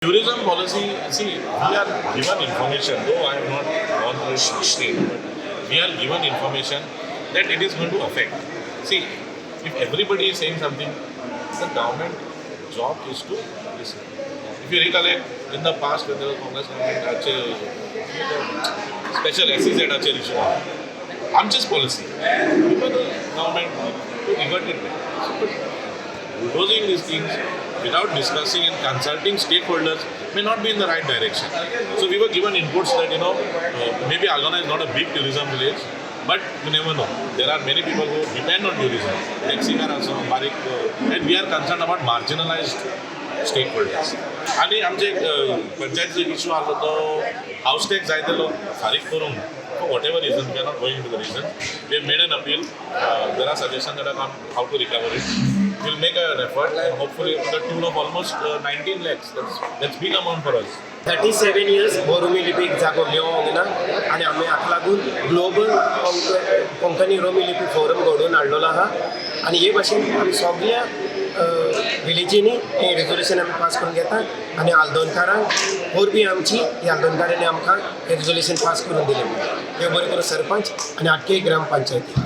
Tourism policy, see, we are given information, though I have not gone through it state, but we are given information that it is going to affect. See, if everybody is saying something, the government job is to listen. If you recollect, in the past when there was Congress government, special SEZ issue, आमचीच policy, because the government to revert it back. So, but bulldozing these things without discussing and consulting stakeholders may not be in the right direction. So we were given inputs that maybe Aldona is not a big tourism village, but you never know. There are many people who depend on tourism. Taxi car also, बारीक, and we are concerned about marginalized stakeholders. आणि आमचे पंचायतीचो issue आसलो तो हावस tax जाय तेलो फारीक करूंक for whatever reason, we are not going into the reason. We have made an appeal. There are suggestions that are come how to recover it. We'll make an effort and hopefully to the tune of almost 19 lakhs. That's big amount for us. 37 years हो रोमी लिपीक जागो मेळोंक ना आनी आमी हाका लागून global Konkani रोमी लिपी forum घडोवन हाडलेलो आहा. आनी हे भाशेन आमी सगल्या विलेजींनी हें रेजोल्युशन आमी पास करून घेता आनी आल्दोनकारांक परबीं आमची. ह्या आल्दोनकारांनी आमकां हें रेजोल्युशन पास करून दिलें. देव बरें करूं सरपंच आनी आख्खे ग्राम पंचायती.